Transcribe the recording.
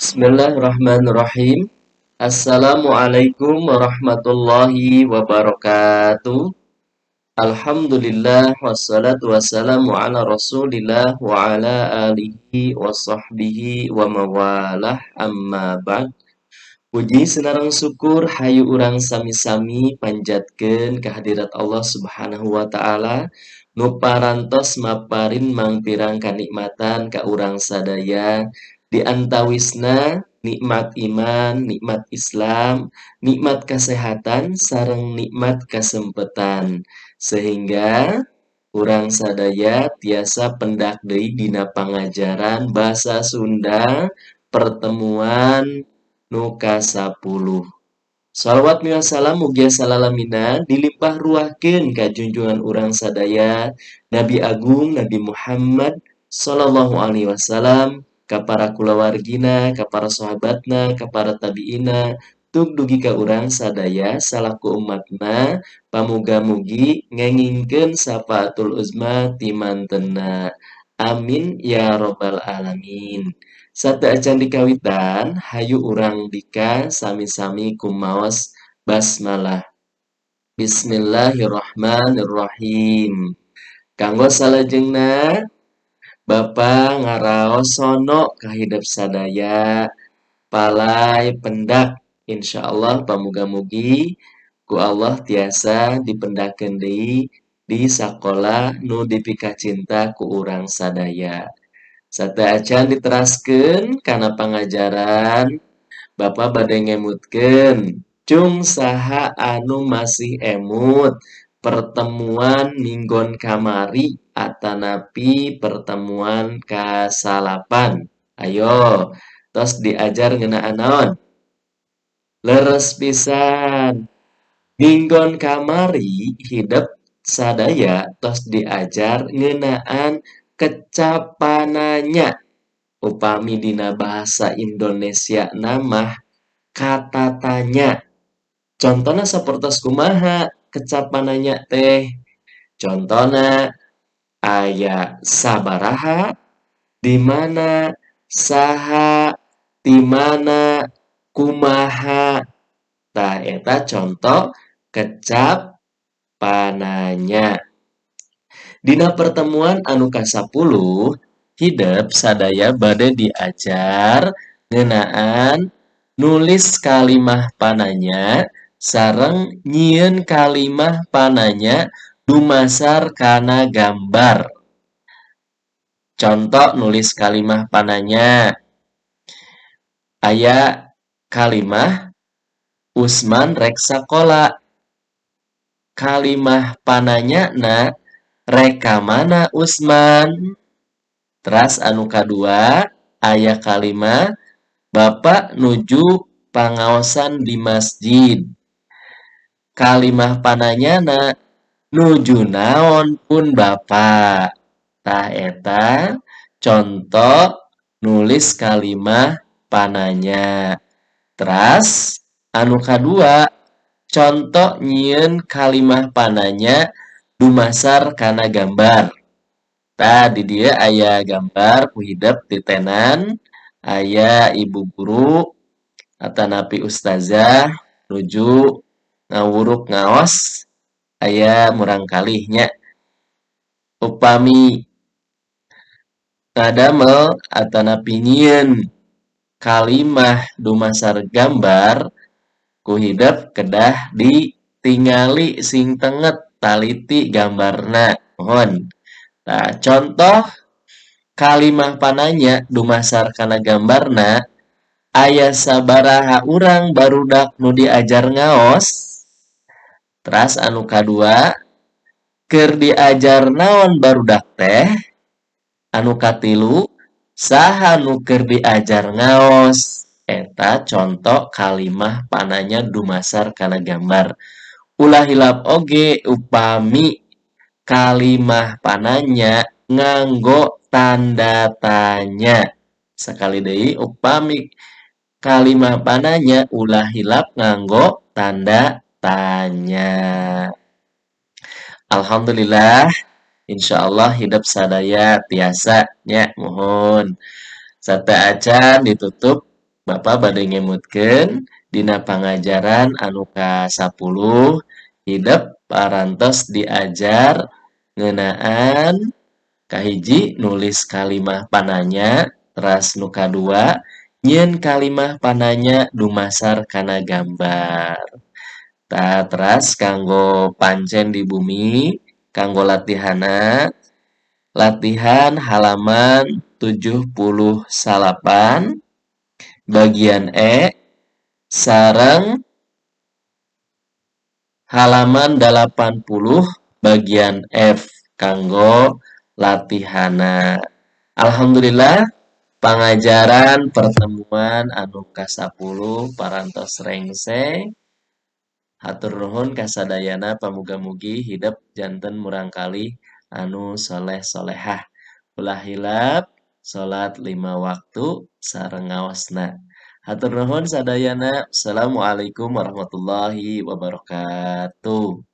Bismillahirrahmanirrahim. Assalamualaikum warahmatullahi wabarakatuh. Alhamdulillah wassalatu wassalamu ala Rasulillah wa ala alihi wa sahbihi wa mawalah, amma ba'd. Puji sinareng syukur hayu urang sami-sami panjatkeun kehadirat Allah Subhanahu wa Ta'ala nu parantos maparin mangpirang kanikmatan ka urang sadaya, di antawisna nikmat iman, nikmat Islam, nikmat kesehatan, sareng nikmat kasempetan, sehingga urang sadaya tiasa pendak deui dina pangajaran bahasa Sunda pertemuan nu ka-10. Salawat miwah salam mugia salalamina dilimpah ruahkeun ka junjungan urang sadaya, Nabi Agung Nabi Muhammad sallallahu alaihi wasallam, ka para kulawargina, ka para sahabatna, ka para tabiina, tuk dugi ka urang sadaya salaku umatna, pamuga-mugi ngengingkeun syafaatul uzma timantenna. Amin ya robbal alamin. Sateuacan dikawitan, hayu urang dika sami-sami kumaos basmalah. Bismillahirrahmanirrahim. Kanggo salajengna, Bapak ngaraos sono ka hidep sadaya, palay pendak. Insyaallah pamuga-mugi ku Allah tiasa dipendakeun deui di sakola nu dipikacinta ku urang sadaya. Sateuacan diteraskeun kana pangajaran, Bapak bade ngemutkeun cung saha anu masih emut pertemuan minggon kamari atanapi pertemuan kasalapan. Ayo, tos diajar ngeunaan naon? Leres pisan. Minggon kamari hidep sadaya tos diajar ngeunaan kecap pananya. Upami dina bahasa Indonesia mah kata tanya. Contona sapertos kumaha kecap pananya teh? Contona aya sabaraha, di mana, saha, ti mana, kumaha. Tah, eta contoh kecap pananya. Dina pertemuan anu ka-10, hidep sadaya bade diajar ngeunaan nulis kalimah pananya sareng nyieun kalimah pananya dumasar kana gambar. Contoh nulis kalimah pananya. Aya kalimah Usman rek sakola. Kalimah pananya na rek ka mana Usman? Teras anu kadua aya kalimah Bapak nuju pangaosan di masjid. Kalimah pananyana nuju naon pun Bapak. Tah, eta contoh nulis kalimah pananya. Teras anu kadua, contoh nyieun kalimah pananya dumasar kana gambar. Tah, di dieu aya gambar ku hidep titenan, aya ibu guru atanapi ustazah nuju ngawuruk ngaos, aya murangkalih nya. Upami ngadamel atanapi nyieun kalimah dumasar gambar, ku hidep kedah ditingali sing tenget, taliti gambarna. Mohon. Nah, contoh kalimah pananya dumasar kana gambarna, aya sabaraha urang barudak nu diajar ngaos? Teras anu kadua, keur diajar naon barudak teh? Anu katilu, saha nu keur diajar ngaos? Eta contoh kalimah pananya dumasar kana gambar. Ulah hilap oge upami kalimah pananya nganggo tanda tanya. Sekali deui, upami kalimah pananya ulah hilap nganggo tanda tanya. Alhamdulillah, insyaallah hidep sadaya tiasa nya, muhun. Sateuacan ditutup Bapak bade ngemutkeun dina pangajaran anu ka-10 hidep parantos diajar ngeunaan kahiji nulis kalimah pananya, teras nu kadua nyieun kalimah pananya dumasar kana gambar. Tah teras kanggo pancen di bumi kanggo latihanna, latihan halaman 79 bagian E sareng halaman 80 bagian F kanggo latihanna. Alhamdulillah pangajaran pertemuan anu ka-10 parantos rengse. Hatur nuhun kasadayana, pamuga-mugi hidep janten murangkalih anu soleh solehah. Ulah hilap salat 5 waktu sareng ngaosna. Hatur nuhun sadayana. Assalamualaikum warahmatullahi wabarakatuh.